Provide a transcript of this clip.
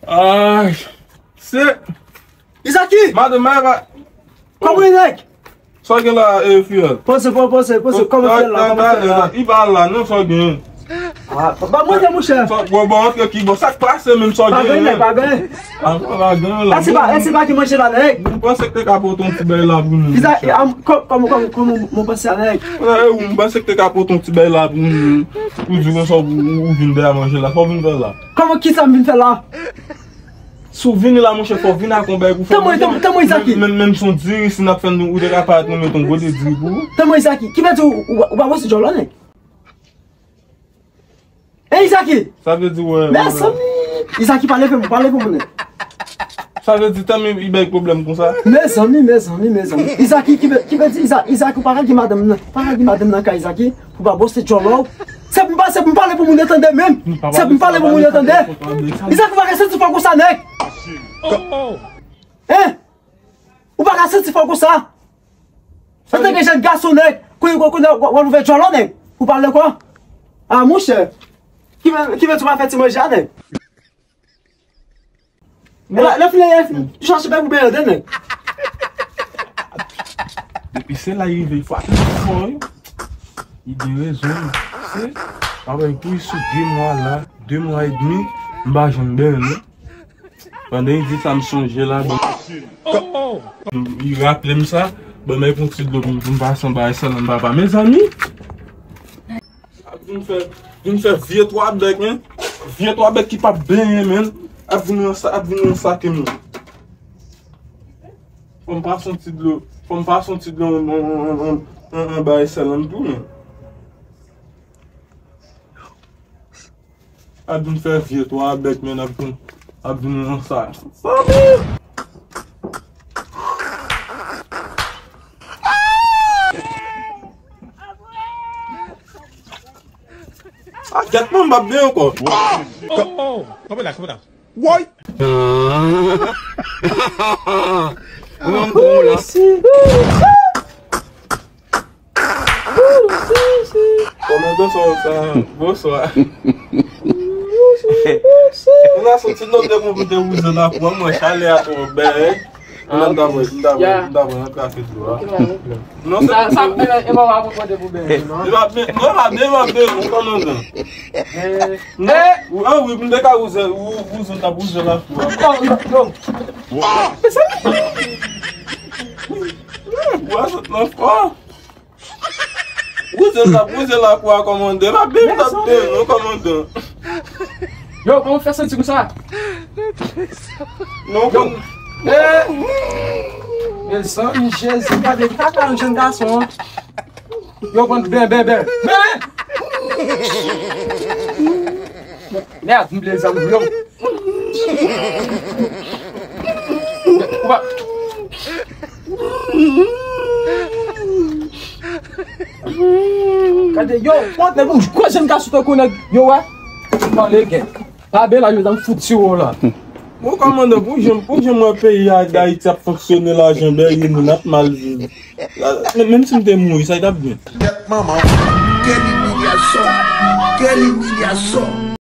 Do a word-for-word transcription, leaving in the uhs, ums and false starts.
Ay, se Izaki! Madanm, mwen pa. Kòman e, nèg? Sa w gen la, e, fiyèl? Poze, poze, poze, poze. Kòman fiyèl la? Kòman fiyèl la? Li pa la, non, sa w gen? Ah, ba mwen de, monchè. Bon, bon, antre ki bon. Sa k pase menm, sa w gen? Pa gen, nèg, pa gen. Ah, pa gen la. Èske pa, èske pa ki manje la, nèg? Mwen panse ke te ka pote yon ti bagay la pou nou. Izaki, kòman, kòman, kòman mwen panse a, nèg? Mwen panse ke te ka pote yon ti bagay la pou nou. Pou di konsa ou, ou vin dèyè manje la. Sa w vin fè la? Kòman, kisa m vin fè la? Si w vini la, monchè, fò w vini ak yon bagay pou fè manje. Tanmen, tanmen, tanmen, Izaki. Menm, menm si yon diri, si n ap fè, nou, ou te ka parèt nou met yon gode diri pou ou. Tanmen, Izaki, ki vle di ou, ou, ou pa bwose djòl la, nèg? E Izaki! Sa vle di, wè, wè. Mezanmi! Izaki, pale pou mwen, pale pou mwen, nèg. Sa vle di, tanmen, li bay pwoblèm konsa? Mezanmi, mezanmi, mezanmi. Izaki, ki vle, ki vle di, Iza-, Izaki, ou pa ka gen madanm nan, pa ka gen madanm nan kay, Izaki. Pou pa bwose djòl ou. Se pou m pa, se pou m pale pou moun yo tande menm. Se pou m pale pou moun yo tande. Izaki, ou pa ka santi fò konsa, nèg. Hein? Ou pa ka santi fò konsa. Antanke jèn gason, nèg, kounye a, kounye a, w ap ouvè djòl ou, nèg. Ou pale kwa? Ah, monchè. Ki vle, ki vle di w pa fè ti manje a, nèg? Lè, lè fini, lè fini, chache bèk ou benyen, nèg. Depi se la rive, fò ap fò, wi. Li gen rezon, wi. Se, apre, pou sou de mwa la, de mwa edmi, m pa janm benyen, non. Pandan li di sa, m sonje la, bon. Li raple m sa, bon, men pou ti dlo pou m, pou m pase anba eskalye papa. Mezanmi! Ap vin fè, vin fè vye twa bèk, men. Vye twa bèk ki p ap benyen, men. Ap vin ransa-, ap vin ransake m. Fò m pase yon ti dlo, fò m pase yon ti dlo, yon, yon, yon bagay sèl ann tou, men. Ap vin fè vye twa bèk, men, ap vin, ap vin ransa. Sanble! A gèt mwen, m p ap benyen ankò. Oh, oh, oh. Kanpe la, kanpe la. Woy! Ou menm pou ou la. Kòmandan sa, sa, bonswa. Ou la soti lòt de pou te wouze la pou mwen, chalè a twò bèl. Mwen ta mwen, mwen ta mwen, mwen ta mwen antre ak dlo a. Non, se sa, sa, e, e, mwen pa konprann de pou bèl, non. E pa byen, non, e pa byen, e pa byen, non, kòmandan. Non, ou, ah, wi, m te ka wouze, ou, wouze, t ap wouze lakou a. Oh, non, non. Wow. Ou a sot nan fò. Wouze, t ap wouze lakou a, kòmandan. M ap byen, m ap byen, non, kòmandan. Yo, kòman w fè santi konsa? Non, yo. Kon- Eh! Mezanmi, Jezi, gade kaka yon jèn gason, an. Yo, konn ben, ben, ben. Ben! Mèd, m ble zam, yo. Ou pa- Gade, yo, kont nèg ou, gwo jèn gason tankou nèg, yo, wè. Pale gen. Pa ben la, yo, dan fout tiwo la. Bon, kòmandan, pou jan, pou jan mwen peyi a, Dayiti ap fonksyone, lajan bèye, moun ap mal viv. La, men, menm si m te mouri, sa t ap byen. Tèt manman. Quelle humiliation! Quelle humiliation!